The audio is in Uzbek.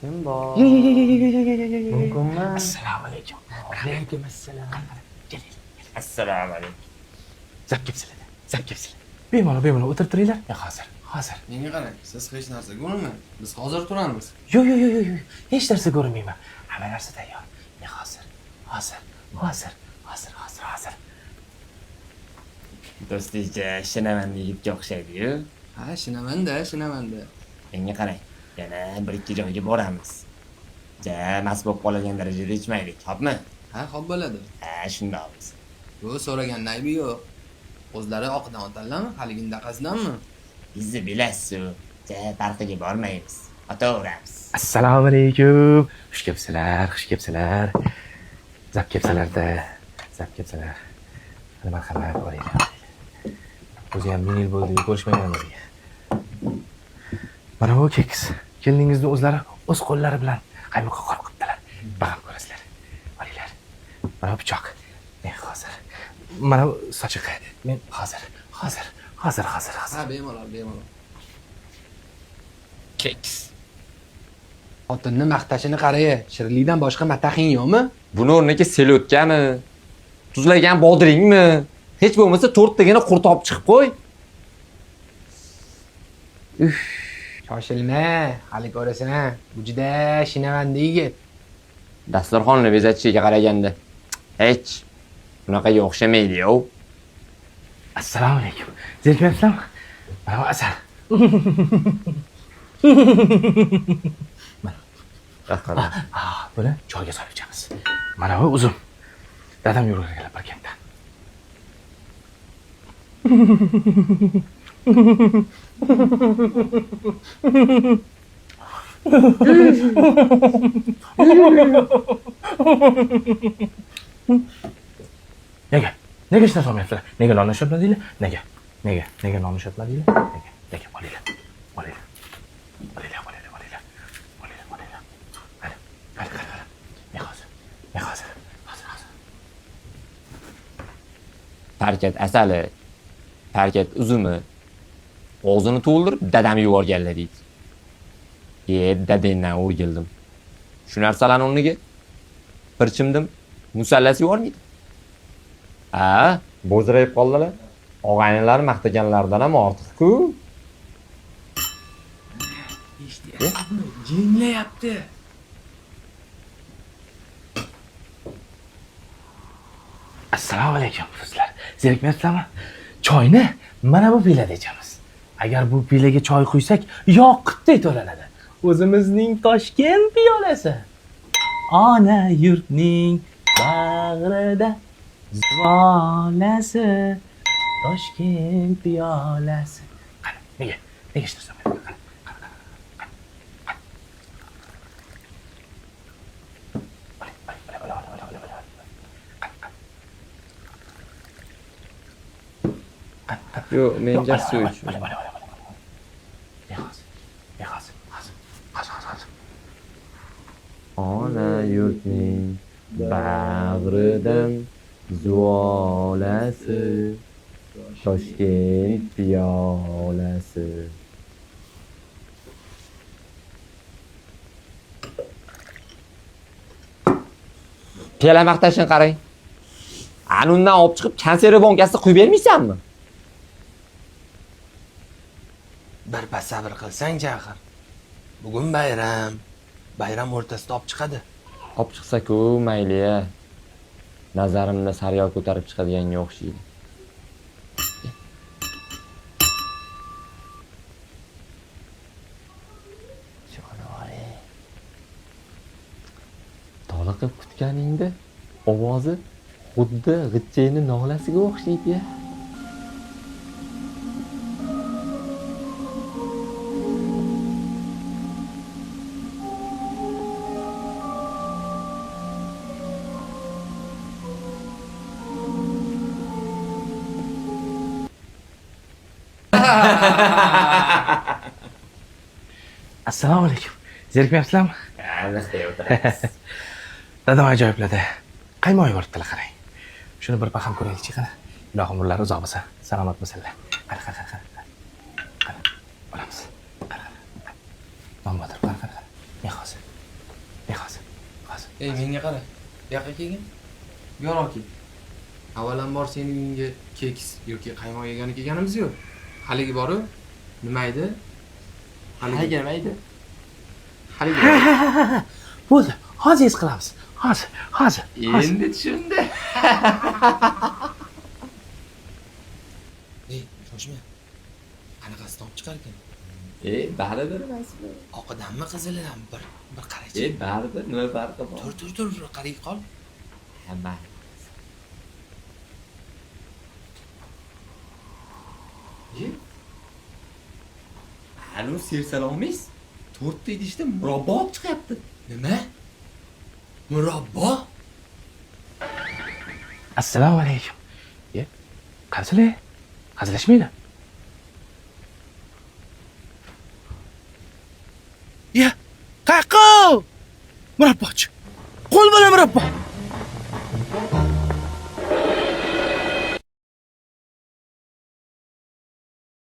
Kim bor? Ye, ye, ye, ye, ye, ye, ye, ye, ye. Mumkinmi? Assalomu alaykum. Alaykum assalom. Assalomu alaykum. Zap kelibsizlar, zap kelibsizlar. Bemalol, bemalol o'tirib turinglar. Men hozir, hozir. Menga qarang, siz hech narsa ko'rmang. Biz hozir turamiz. Yo'q, yo'q, yo'q, yo'q, yo'q. Hech narsa ko'rmayman. Hamma narsa tayyor. Men hozir, hozir, hozir, hozir, hozir, hozir. Do'stlikcha ishinaman yigitga o'xshaydi-yu. Ha, shinamanda, shinamanda. Menga qarang. Yana bir ikki joyga boramiz. Ja, mast bo'lib qoladigan darajada ichmaylik, xo'pmi? Ha, xo'p bo'ladi. Ha, shundoq bo'lsa. Bu so'raganning aybi yo'q. O'zlari oqidan otanlarmi, haligindaqasidanmi? Bizni bilasiz-ku. Ja, farqiga bormaymiz. Otaveramiz. Assalomu alaykum. Xush kelibsizlar, xush kelibsizlar. Zap kelibsizlarda, zap kelibsizlar. Hali marhamat, boringlar. O'zi ham 1000 yil bo'ldi, ko'rishmaganimizga. Mana bu keks. Keliningizni o'zlari o'z qo'llari bilan qaymoqqa qor qilibdilar. Bag'am ko'rasizlar. Olinglar. Mana bu pichoq. Men hozir. Mana bu sochiq. Men hozir, hozir, hozir, hozir, hozir. Ha, bemalol, bemalol. Keks. Xotinni maqtashini qara, shirinlikdan boshqa mataxing yo'qmi? Buni o'rniga selyotkami? Tuzlagan bodringmi? Hech bo'lmasa to'rttagina qurt olib chiqib qo'y. Shoshilma, hali ko'rasan, bu juda shinavanda yigit. Dasturxonni bezatishiga qaraganda hech bunaqaga o'xshamaydi-yu. Assalomu alaykum. Zerikmayapsizlarmi? Mana bu asal. Buni choyga solib ichamiz. Mana bu uzum. Dadam yurganlar Parkentdan. Nega? Nega hech narsa olmayapsizlar? Nega nonni ishlatmadinglar? Nega? Nega? Nega nonni ishlatmadinglar? Nega? Nega? Olinglar. Olinglar. Olinglar, olinglar, olinglar. Olinglar, olinglar. Qani, qani, qani, qani. Men hozir, men hozir, hozir, hozir. Parkat asali, parkat uzumi og'zini to'ldirib dadam yuborganlar deydi. Dadangdan o'rgildim. Shu narsalarni o'rniga bir chimdim musallas yubormaydi. Ha, bo'zrayib qoldilar. Og'aynilar maqtaganlaridan ham ortiq-ku. Eshityapsizmi? Jinglayapti. Assalomu alaykum do'stlar. Zerikmayapsizlarmi? Choyni mana bu piylada ichamiz. Agar bu piylaga choy quysak, yoqutdek to'lanadi. O'zimizning Toshkent piyolasi. Ona yurtning bag'rida zuvolasi, Toshkent piyolasi. Qani, nega? Nega hech narsa olmayapti? Qani, qani, qani, qani. Oling, oling, oling, oling, oling, oling, oling. Qani, qani. Qani, qani. Yo'q, menga suv Oling, iching. oling, oling, oling, oling. Men hozir, men hozir, hozir, hozir, hozir, hozir. Ona yurtning bag'ridan zuvolasi, Toshkent piyolasi. Piyola maqtashini qarang. Ana undan olib chiqib konserva bankasida quyib bermaysanmi? Bir pas sabr qilsang, axir. Bugun bayram. Bayram o'rtasida olib chiqadi. Olib chiqsa-ku mayli-ya. Nazarimda sariyog' ko'tarib chiqadiganga o'xshaydi. Jonivor-ey. Toliqib kutganingda ovozi xuddi g'ijjayni nolasiga o'xshaydi-ya. Assalomu alaykum. Zerikmayapsizlarmi? Aniqday o'tiramiz. Dadam ajoyibladi. Qaymoq yuboribdilar, qarang. Shuni bir baham ko'raylikchi, qani. Ilohim umrlari uzoq bo'lsin, salomat bo'lsinlar. Qani, qani, qani, qani. Qani, olamiz. Qani, qani, qani. Non botir, qani, qani, qani. Men hozir. Ey, menga qara. Bu yoqqa kelgin. Bu yoqqa kel. Avvalambor seni uyingga keks yoki qaymoq yegani kelganimiz yo'q. Haligi boru nima edi? Haligi nima edi? Haligi. Bo'ldi, hozir his qilamiz. Hozir, hozir. Endi tushundi. Ey, shoshma. Qanaqasi tom chiqar ekan? Baribir emasmi? Oqidanmi, qizilidanmi? Bir qarachi. Baribir nima farqi bor? Tur, tur, tur, bir qaray qol. Ha, mayli. Anu sersalomist to'rtta idishda murabbo olib chiqyapti. Nima? Murabbo? Assalomu alaykum. Ye, qanchalar? Hazillashmanglar. Ya, qayoqqa? Murabbochi. Qo'l bilan murabbo.